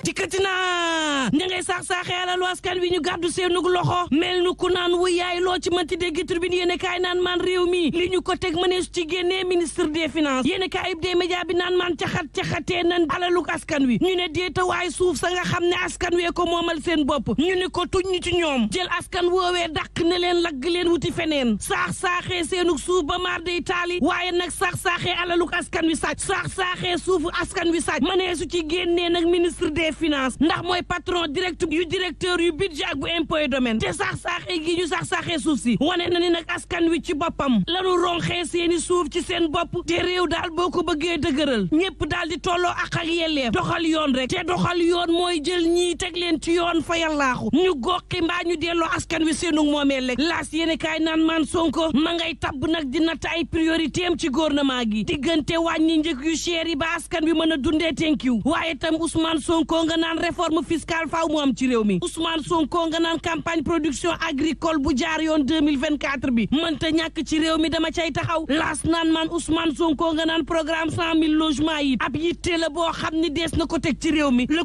dikkati naa ña ngay saax-saaxee alalu askan wi ñu gàddu seenug loxo mel nu ku naan wu yaay loo ci mënti dégg Tribune yéene kaay naan maan réew mi li ñu ko teg mënees ci génnee ministre des finances yéene kaay des médias bi naan maan caxatee nan alaluk askan wi ñu ne déeta waay suuf sa nga xam ne askan wee ko moomal seen bopp ñu ne ko tuñ ñu ci ñoom jël askan woowee dàq ne leen lagg leen wuti feneen saax-saaxee seenug suuf ba maar day taali waaye nag saax-saaxee alaluk askan wi sàcc saax-saaxee suufu askan wi sàcc mëneesu ci génnee nag ministre des finances ndax mooy patron direct yu directeur yu budget ak bu impôt et domaine te saax-saaxee gi ñu saax-saaxee suuf si wane na ni nag askan wi ci boppam lanu ronxee seeni suuf ci seen bopp te réew daal boo ko bëggee dëgëral ñépp daal di tolloo ak yelleef doxal yoon rek te doxal yoon mooy jël ñii teg leen ci yoon fa yàllaaxu ñu goqi mbaa ñu delloo askan wi seenu moomee lekk laas yéene kaay naan maan Sonko ma ngay tabb nag di natt ay priorité am ci gouvernement gi diggante wàññi njëg yu cher yi ba askan wi mën a dundee tenkiw waaye tam Ousmane Sonko nga naan réforme fiscale faaw mu am ci réew mi Ousmane Sonko nga naan campagne production agricole bu jaar yoon 2024 bi mënta ñàkk ci réew mi dama cay taxaw laas naan maan Ousmane Sonko nga naan programme 100 000 logements yi ab yitte la boo xam ni dees na ko teg ci réew mi Le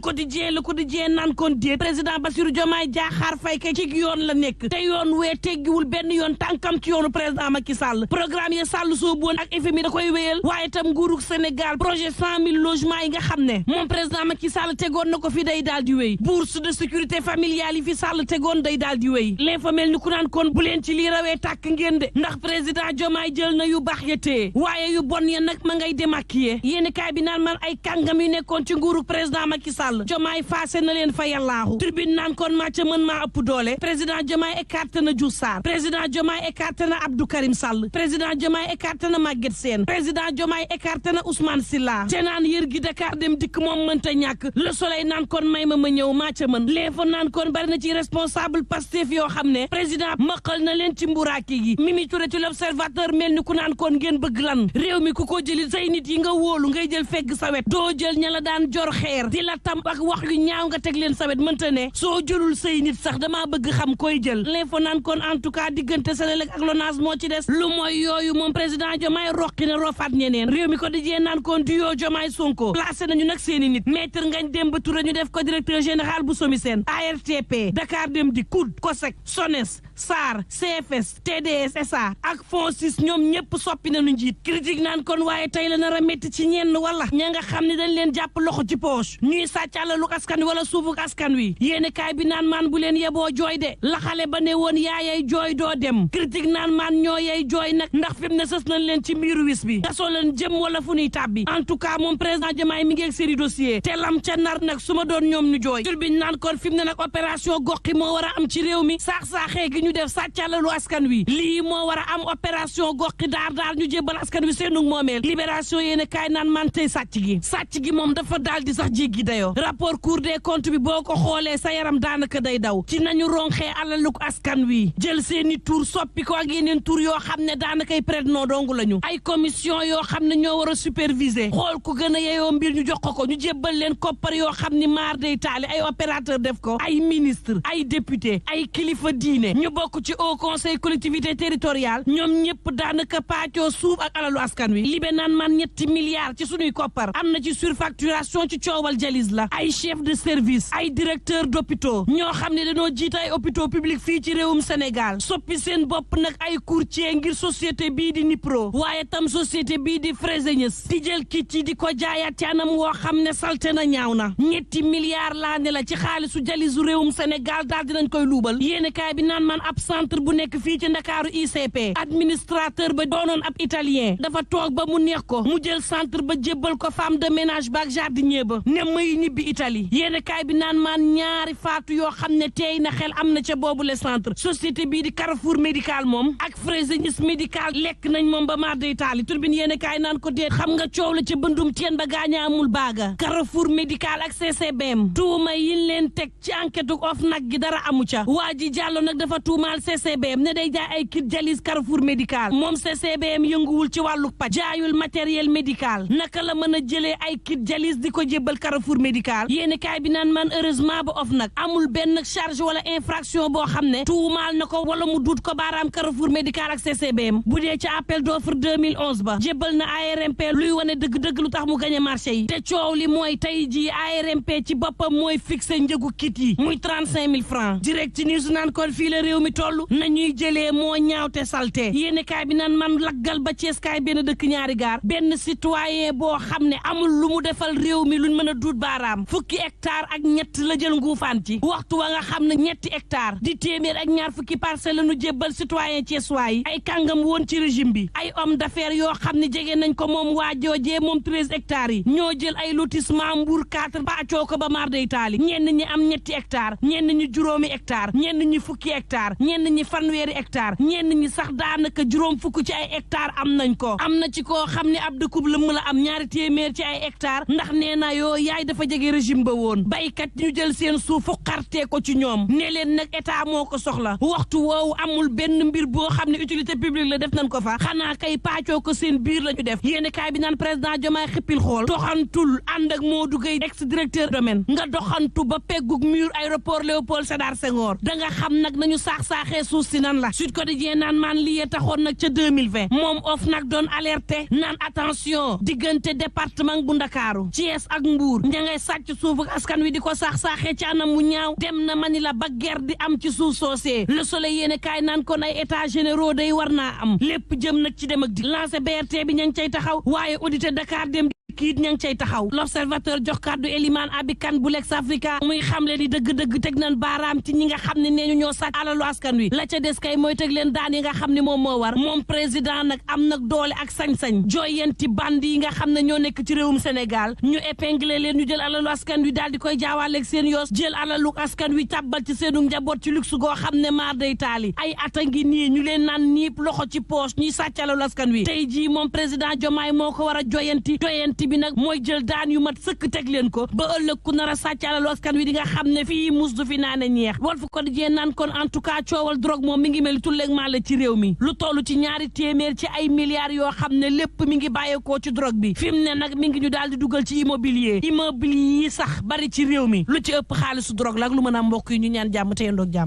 Quotidien naan kon déet président Bassirou Diomaye Diakhar Faye ke ci yoon la nekk te yoon wee teggiwul benn yoon tànkam ci yoonu président Macky Sall programme ya Sall soo boon ak FMI da koy wéyal waaye tam nguurug Sénégal projet 100 000 logements yi nga xam ne moom président Macky Sall tegoon na ko fi day daal di wéy bourse de sécurité familiale yi fi Sall tegoon day daal di wéy l'info mel ni ku naan kon bu leen ci lii rawee tàkk ngeen de ndax président Diomaye jël na yu baax ya téye waaye yu bon ya nag ma ngay démaquiller yéeni kaay bi naan man ay kàngam yu nekkoon ci nguurug président Macky Sall Diomaye faase na leen fa yàllaahu Tribune naan kon maa ca mën maa ëpp doole président Diomaye écarté na Diouf Sarr président Diomaye écarté na Abdou Karim Sall président Diomaye écarté na Maguette Sène président Diomaye écarté na Ousmane Sylla te naan yër gi Dakar dem dikk moom mënta ñàkk Le Soleil naan kon may ma ñëw maa ca mën L'Info naan kon bari na ci responsable Pastef yoo xam ne président mëqal na leen ci mburaaki gi Mimi Touré ci L'Observateur mel ni ku naan kon ngeen bëgg lan réew mi ku ko jëli say nit yi nga wóolu ngay jël fegg sawet doo jël ña la daan jor xeer di la tam ak wax yu ñaaw nga teg leen sawet mënta ne soo jëlul say nit sax damaa bëgg xam koy jël L'Info naan kon en tout cas diggante Senelec ak LONASE moo ci des lu mooy yooyu moom président Diomaye roqi na roofaat ñeneen réew mi ko di jee naan kon du yoo Diomaye Sonko placé nañu nag seeni nit Maître Ngagne Demba Touré ñu def ko directeur général bu SOMISEN ARTP Dakar Dem Dikk COUD COSEC SONES SAR CFS TDS SA ak FONSIS ñoom ñëpp soppi nañu njiit critique naan kon waaye tey la nar a métti ci ñenn wala ña nga xam ne dañ leen jàpp loxo ci poche ñuy sàcc alalu askan wi wala suufu askan wi yéene kaay bi naan maan bu leen yeboo jooy de la xale ba ne woon yaayay jooy doo dem critique naan maan ñoo yay jooy nag ndax fi mu ne sës nañ leen ci mbiru wis bi gasoo leen jëm wala fu ñuy tàbbi en tout cas moom président Diomaye mi ngi ak série dossier te lam ca nar nag su ma doon ñoom ñu jooy turbine naan kon fi mu ne nag opération goxi moo war a am ci réew mi saax-saaxee gi ñu def sàcc alalu askan wi lii moo war a am opération goxi daar ñu jébbal askan wi seenug moomeel libération yéene kaay naan man tey sàcc gi moom dafa daal di sax jéggi dayoo rapport Cour des comptes bi boo ko xoolee sa yaram daanaka day daw ci nañu ronxee alaluk askan wi jël seeni tur soppi ko ak yeneen tur yoo xam ne daanakay prête-nom dongu lañu ay commission yoo xam ne ñoo war a superviser xool ku gën a yeyoo mbir ñu jox ko ñu jébbal leen koppar yoo xam ni maar day taali ay opérateur def ko ay ministre ay député ay kilifa diine ñu bokk ci Haut Conseil collectivité territoriale ñoom ñëpp daanaka paccoo suuf ak alalu askan wi libe naan man 7 milliards ci suñuy koppar am na ci surfacturation ci coowal jalis la ay chef de service ay directeur d'hôpitaux ñoo xam ne dañoo jiite ay hôpitaux publics fii ci réewum Sénégal soppi seen bopp nag ay courtier ngir société bii di Nipro waaye tam société bii di Fresenius di jël kit yi di ko jaayaat ci anam woo xam ne salte na ñaaw na 7 milliards laa ne la ci xaalisu jalisu réewum Sénégal daal dinañ koy luubal yéene kaay bi naan man ab centre bu nekk fii ci Ndakaaru ICP administrateur ba doonoon ab italien dafa toog ba mu neex ko mu jël centre ba jébbal ko femme de ménage ba ak jardinier ba ne may ñibbi Italie yéene kaay bi naan maan ñaari faatu yoo xam ne teey na xel am na ca boobu le centre société bii di Carrefour médical moom ak Fresenius médical lekk nañ moom ba maar de Italie turbine yéene kaay naan ko déet xam nga coow la ca bëndum teen ba gaaña amul baaga Carrefour médical ak CCBM tuuma yiñ leen teg ci enquête OFNAC gi dara amu ca waa ji Diallo nag dafa tuumaal CCBM ne day jaay ay kit jalis Carrefour médical moom CCBM yënguwul ci wàllu paj jaayul matériel médical naka la mën a jëlee ay kit jalis di ko jébbal Carrefour médical yéeni kaay bi naan man heureusement ba OFNAC amul benn charge wala infraction boo xam ne tuumaal na ko wala mu duut ko baaraam Carrefour médical ak CCBM bu dee ci appel d'offre 2011 ba jébbal na ARMP luy wane dëgg-dëgg lu tax mu gañe marché yi te coow li mooy tey ji ARMP ci boppam mooy fixé njëgu kit yi muy 35 000 francs direct news naan kon fii la réew mi toll nañuy jëlee moo ñaawte salte yéene kaay bi naan man laggal ba Cees kaay benn dëkk ñaari gaar benn citoyen boo xam ne amul lu mu defal réew mi luñ mën a duut baaraam fukki hectare ak ñett la jël nguufaan ci waxtu wa nga xam ne ñetti hectare di téeméer ak ñaar fukki parcelle la ñu jébbal citoyen ceesuwaa yi ay kàngam woon ci régime bi ay homme d'affaires yoo xam ne jege nañ ko moom waa joojee moom 13 hectares yi ñoo jël ay lotissement Mbour 4 paccoo ko ba mar day taali ñenn ñi am ñetti hectare ñenn ñi juróomi hectare ñenn ñi fukki hectare ñenn ñi fanweeri hectare ñenn ñi sax daanaka juróom fukk ci ay hectare am nañ ko am na ci koo xam ne ab dëkkub lëmm la am ñaari téeméer ci ay hectare ndax nee na yoo yaay dafa jege régime ba woon baykat ñu jël seen suuf xartee ko ci ñoom ne leen nag état moo ko soxla waxtu woowu amul benn mbir boo xam ne utilité publique la def nañ ko fa xanaa kay paccoo ko seen biir la ñu def yéeni kaay bi naan président Diomaye xippil xool doxantul ànd ak Modou Gueye ex directeur domaine nga doxantu ba peggug mur aéroport Léopold Sédar Senghor da nga xam nag nañu saax-saaxee suuf si nan la Sud Quotidien naan maan liyee taxoon nag ca 2020 moom of nag doon alerté naan attention diggante département bu Ndakaaru Thiès ak Mbour ña ngay sàcc suufu askan wi di ko saax-saaxee ci anam mu ñaaw dem na mani la ba guerre di am ci suuf soosee Le Soleil yéene kaay naan kon ay états généraux day war naa am lépp jëm nag ci dem ak di lancé BRT bi ña ngi cay taxaw waaye audité Dakar dem kiit ña ngi cay taxaw L'Observateur jox kàddu Eliman Abikan bu Lex Africa muy xamle ni dëgg-dëgg teg nañ baaraam ci ñi nga xam ne nee ñu ñoo sàcc alalu askan wi la ca des kay mooy teg leen daan yi nga xam ne moom moo war moom président nag am nag doole ak sañ-sañ jooyanti bandi yi nga xam ne ñoo nekk ci réewum Sénégal ñu épinglé leen ñu jël alalu askan wi daal di koy jaawaaleeg seen yoos jël alalu askan wi tàbbal ci seenu njaboot ci luxe goo xam ne maar day taali ay ata ngi nii ñu leen naan niip loxo ci poche ñuy sàcc alalu askan wi tey jii moom président Diomaye moo ko war a joyanti bi nag mooy jël daan yu mat sëkk teg leen ko ba ëllëg ku nar a sàcc alalu askan wi di nga xam ne fii mus du fi naane ñeex Walf Quotidien naan kon en tout cas coowal drogue moom mi ngi mel tulleeg maa la ci réew mi lu toll ci 2 téeméer ci ay milliards yoo xam ne lépp mi ngi bàyyeekoo ci drogue bi fi mu ne nag mi ngi ñu daal di dugal ci immobilier yi sax bari ci réew mi lu ci ëpp xaalisu drogue la ak lu mën a mbokk yi ñu ñaan jàmm te yendoog jàmm